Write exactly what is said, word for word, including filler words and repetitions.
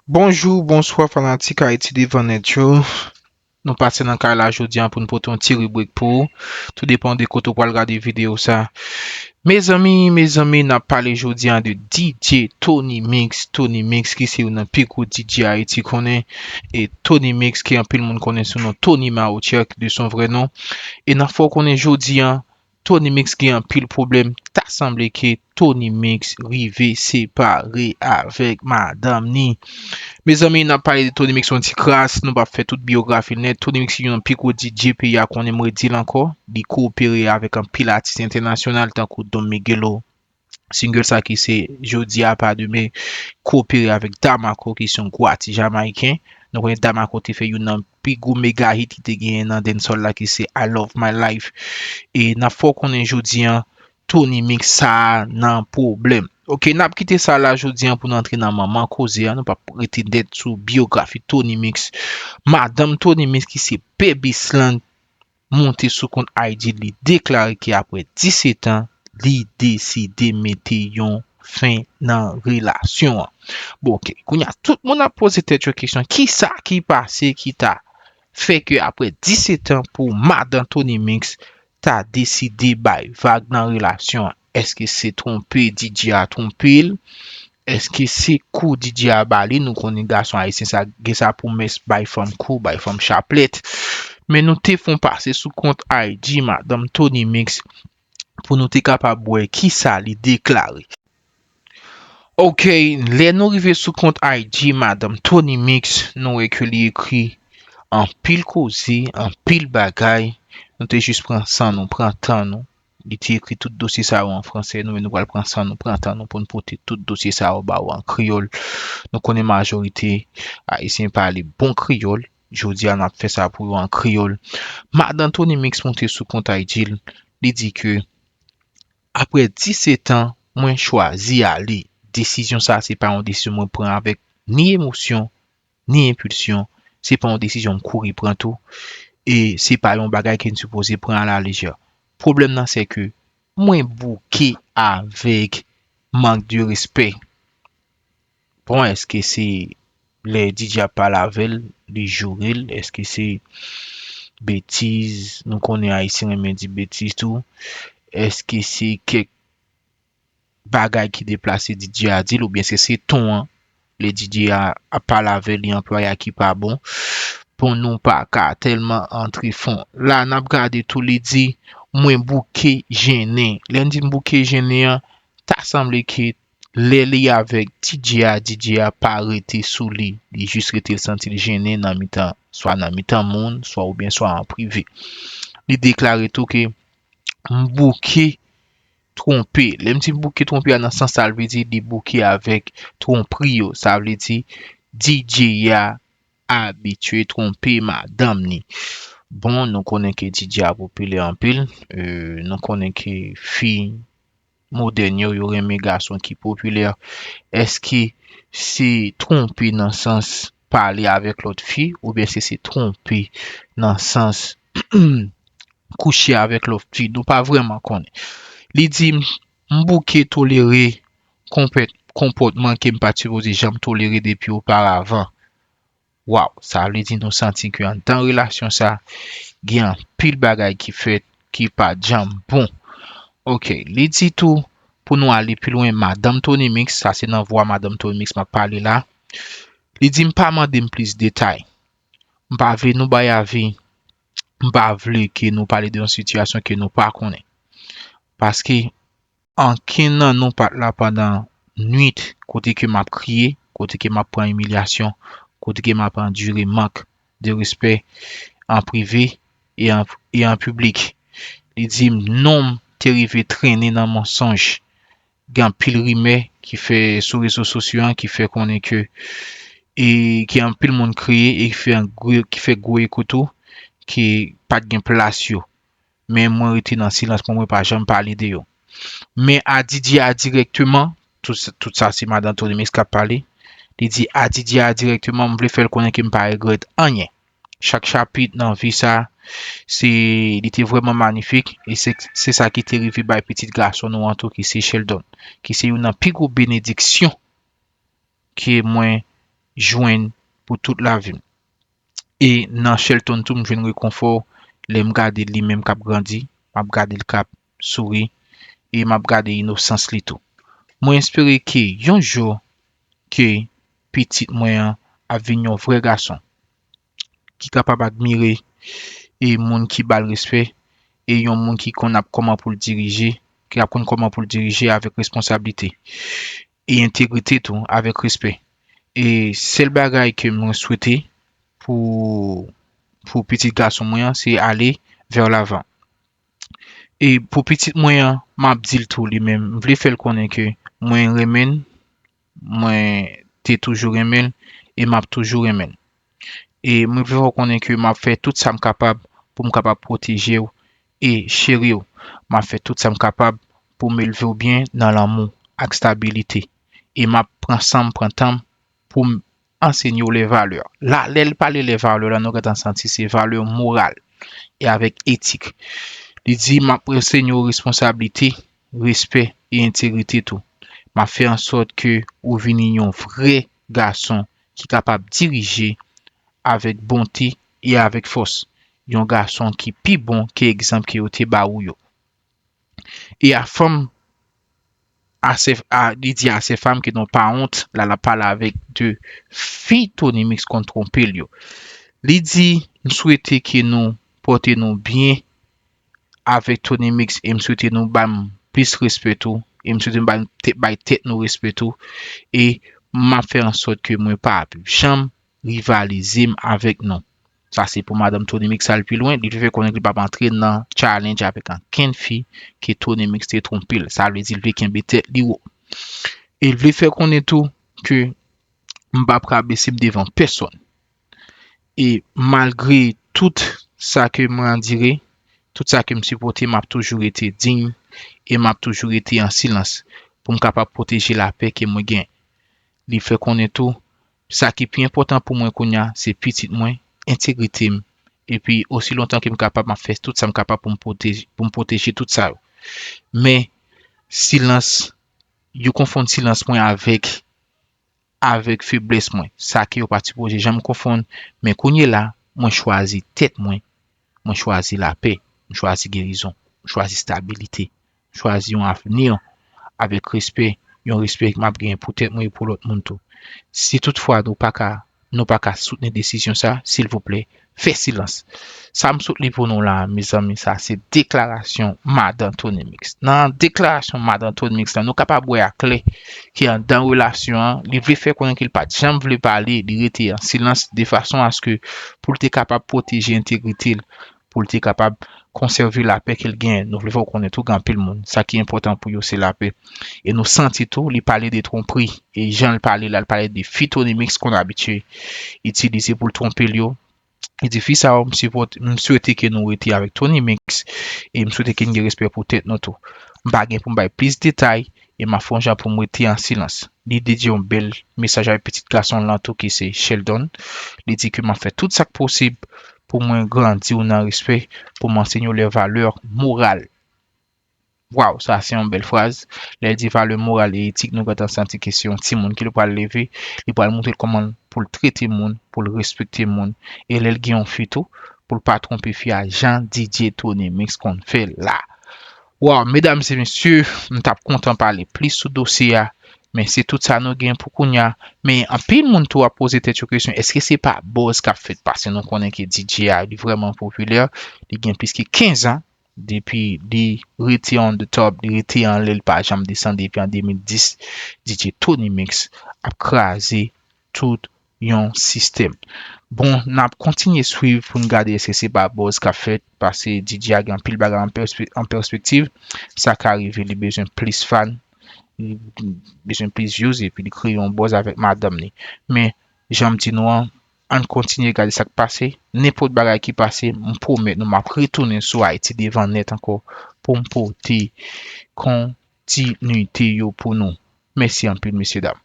Bonjou, bonswa fanatik Ayiti Devan Nèt yo. Nou pase nan kay la jodi a pou n pote yon ti ribrik pou ou. Tou depan de kote w pral gade videyo sa. Mezanmi, mezanmi, n ap pale jodi a de D J Tony Mix. Tony Mix ki se youn nan pi gwo D J Ayiti konnen. E Tony Mix ki anpil moun konnen sou non Tony Marochek de son vrè non. E n ap fè w konnen jodi a, Tony Mix gen anpil pwoblèm. Ta sanble ke Tony Mix rive separe avèk madanm ni. Mezanmi, n ap pale de Tony Mix yon ti kras, nou p ap fè tout biyografi l nèt. Tony Mix se youn nan pi gwo D J peyi a konnen, m redi l ankò. Li koopere avèk anpil atis entènasyonal tankou Don Miguelo. Single sa ki se Jodi a pa demen, koopere avèk Damaco ki se yon gwo atis jamayiken. Nou konnen Damaco te fè youn nan pi gwo mega hit ki te genyen nan dancehall la ki se I Love My Life. E n ap fè w konnen jodi a, Tony Mix sa a nan pwoblèm. Ok, n ap kite sa la jodi a pou n antre nan manman koze a. Nou p ap rete nèt sou biyografi Tony Mix. Madanm Tony Mix ki se Baby Slant monte sou kont I G, li deklare ke apre disèt an, li deside mete yon fen nan relasyon an. Bon, ok. Kounye a, tout moun ap poze tèt yo kesyon, kisa ki pase ki ta fè ke apre disèt an pou madan Tony Mix ta deside bay vag nan relasyon an? Èske se twonpe D J a twonpe l? Èske se kou D J a ba li? Nou konnen gason ayisyen sa gen sa pou mès bay fanm kou, bay fanm chaplèt. Men nou te fon pase sou kont I G madanm Tony Mix pou nou te kapab wè kisa li deklare. Ok, lè nou rive sou kont I G madanm Tony Mix, nou wè ke li ekri anpil koze, anpil bagay. Nou te jis pran san nou, pran tan nou. Li te ekri tout dosye sa yo an fransè, nou menm nou pral pran san nou, pran tan nou pou n pote tout dosye sa yo ba ou an kreyòl. Nou konnen majorite ayisyen pale bon kreyòl. Jodi a, n ap fè sa pou yo an kreyòl. Madan Tony Mix monte sou kont I G l, li di ke apre disèt an, mwen chwazi ale. Desizyon sa, se pa yon desizyon mwen pran avèk ni emosyon, ni enpilsyon. Se pa yon desizyon m kouri pran tou. E se pa yon bagay ke n sipoze pran alalejè. Pwoblèm nan, se ke mwen bouke avèk mank de respè. Bon, èske se lè D J a pale avè l, li joure l? Èske se betiz? Nou konnen Ayisyen renmen di betiz tou. Èske se kèk bagay ki deplase D J a di l, oubyen se, se ton an, lè D J a ap pale avè li, anplwaye a ki pa bon? Bon, nou pa ka tèlman antre fon. La, n ap gade tou, li di, mwen bouke jennen. Lè n di m bouke jennen an, ta sanble ke lè li avèk D J a, D J a pa rete sou li. Li jis rete l santi l jennen nan mitan, swa nan mitan moun, swa oubyen swa an prive. Li deklare tou ke m bouke twonpe. Lè m di bouke twonpe a nan sans sa, l vle di li bouke avèk twonpri yo. Sa vle di D J a abitye twonpe madanm ni. Bon, nou konnen ke D J a popilè anpil. E, nou konnen ke fi modèn yo, yo renmen gason ki popilè. Èske se twonpe nan sans pale avèk lòt fi, oubyen se, se twonpe nan sans kouche avèk lòt fi? Nou pa vrèman konnen. Li di, m bouke tolere konpè-, konpòtman ke m pa t sipoze janm tolere depi oparavan. Waw, sa vle di nou santi ke anndan relasyon sa, gen anpil bagay ki fèt ki pa t janm bon. Ok, li di tou, pou nou ale pi lwen, madanm Tony Mix, sa se nan vwa madanm Tony Mix m ap pale la. Li di, m pa mande m plis detay. M pa vle nou bay avi. M pa vle ke nou pale de yon sitiyasyon ke nou pa konnen. Paske ankenn nan nou pa t la pandan nwit kote ke m ap kriye, kote ke m ap pran imilyasyon, kote ke m ap andire mank de respè an prive e an, e an piblik. Li di m non m te rive trennen nan mansonj. Gen anpil rimè ki fè sou rezo sosyo an ki fè konnen ke, e gen anpil moun kriye e ki fè gwo, ki fè gwo eko tou, ki pa t gen plas yo. Men mwen rete nan silans mwen, mwen pa janm pale de yo. Men a D J a dirèkteman, tout, tout sa se madan Tony Mix k ap pale, li di a D J a dirèkteman, m vle fè l konnen ke m pa regrèt anyen. Chak chapit nan vi sa, se, li te vrèman manifik, e se, se sa ki te rive bay pitit gason nou an tou, ki se Sheldon, ki se youn nan pi gwo benediksyon ke mwen jwenn pou tout lavi m. E nan Shelton tou, m jwenn rekonfò lè m gade li menm k ap grandi, m ap gade l k ap souri, e m ap gade inosans li tou. Mwen espere ke yon jou ke pitit mwen an ap vin yon vrè gason ki kapab admire e moun ki ba l respè e yon moun ki konn ap kòman pou l dirije, ki ap konn kòman pou l dirije avèk responsablite e entegrite tou, avèk respè. E sèl bagay ke mwen swete pou, pou pitit gason mwen an, se ale vè lavan. E pou pitit mwen an, m ap di l tou li menm, m vle fè l konnen ke mwen renmen l, mwen te toujou renmen l, e m ap toujou renmen l. E mwen vle fè w konnen ke m ap fè tout sa m kapab pou m kapab pwoteje w e cheri w. M ap fè tout sa m kapab pou m elve w byen nan lanmou ak stabilite. E m ap pran san m, pran tan m pou m ansenye w lè valè. La, lè l pale lè valè la, nou gentan santi se valè moral e avèk etik. Li di, m ap ansenye w responsablite, respè e entegrite tou. M ap fè ansòt ke ou vini yon vrè gason ki kapab dirije avèk bonte e avèk fòs. Yon gason ki pi bon ke egzanp ke yo te ba ou yo. E a fanm, a sè, a, li di a sè fanm ke non pa wont, la, l ap pale avèk de fi Tony Mix konn twonpe l yo. Li di, m swete ke nou pòte nou byen avèk Tony Mix e m swete nou ba m plis respè tou. E m swete nou bay, bay tèt nou respè tou. E m ap fè ansòt ke mwen pa ap janm rivalize m avèk nou. Sa se pou madanm Tony Mix al pi lwen. Li vle fè konnen ke li p ap antre nan challenge avèk ankenn fi ke Tony Mix te twonpe l. Sa vle di li vle kenbe tèt li wo. E li vle fè konnen tou ke m p ap rabese m devan pèsonn. E malgre tout sa ke mwen andire, tout sa ke m sipòte, m ap toujou rete diy e m ap toujou rete an silans pou m kapab pwoteje lapè ke mwen gen. Li fè konnen tou, sa ki pi enpòtan pou mwen kounye a, se pitit mwen, entegrite m, epi osi lontan ke m kapab, m ap fè tout sa m kapab pou m pwoteje, pou m pwoteje tout sa yo. Men, silans, yo konfonn silans mwen avèk, avèk feblès mwen. Sa ke yo pa t sipoze janm konfonn, men kounye la, mwen chwazi tèt mwen, mwen chwazi lapè, mwen chwazi gerizon, mwen chwazi stabilite, mwen chwazi yon avni avèk respè, yon respè ke m ap genyen pou tèt mwen e pou lòt moun tou. Si toutfwa nou pa ka, nou pa ka soutni desizyon sa, silvouplè, fè silans. Sa m sot li pou nou la, mezanmi, sa se deklarasyon madan Tony Mix. Nan deklarasyon madan Tony Mix la, nou kapab wè aklè ke anndan relasyon an, li vle fè konnen ke l pa t janm vle pale, li rete an silans, de fason aske pou l te kapab pwoteje entegrite l, pou l te kapab konsève lapè ke l genyen. Nou vle fè w konnen tou, gen anpil moun, sa ki enpòtan pou yo, se lapè. E nou santi tou, li pale de twonpri. E jan l pale la, l pale de fi Tony Mix konn abitye itilize pou l twonpe l yo. Li di, fi sa yo, m sipòte, m swete ke nou rete avèk Tony Mix. E m swete ke n gen respè pou tèt nou tou. M pa gen pou m bay plis detay. E m ap fè yon jan pou m rete an silans. Li dedye yon bèl mesaj avèk pitit gason l lan tou ki se Sheldon. Li di ke m ap fè tout sa k posib pou mwen grandi w nan respè, pou m ansenye w lè valè moral. Waw, sa se yon bèl fraz. Lè l di valè moral e etik, nou gentan santi ke se yon timoun ke l pral leve. Li pral montre l kòman pou l trete moun, pou l respekte moun. E lè l gen yon fi tou, pou l pa twonpe fi a jan D J Tony Mix konn fè l la. Waw, medam e mesye, m t ap kontan pale plis sou dosye a, men se tout sa nou gen pou kounye a. Men anpil moun tou ap poze tèt yo kesyon, èske se pa buzz k ap fèt? Paske nou konnen ke D J a, li vrèman popilè, li gen plis ke kenz an depi li rete on the top, li rete anlè, li pa janm desann depi an de mil dis, D J Tony Mix ap kraze tout yon sistèm. Bon, n ap kontinye swiv pou n gade èske se pa buzz k ap fèt, paske D J a gen anpil bagay an pèspe-, an pèspektiv. Sa ka rive, li bezwen plis fan, li bezwen plis views, epi li kreye yon buzz avèk madanm li. Men, jan m di nou an, ann kontinye gade sa k pase. Nenpòt bagay ki pase, m pwomèt nou, m ap retounen sou Ayiti Devan Nèt ankò pou m pote kontinite yo pou nou. Mèsi anpil, mesyedam.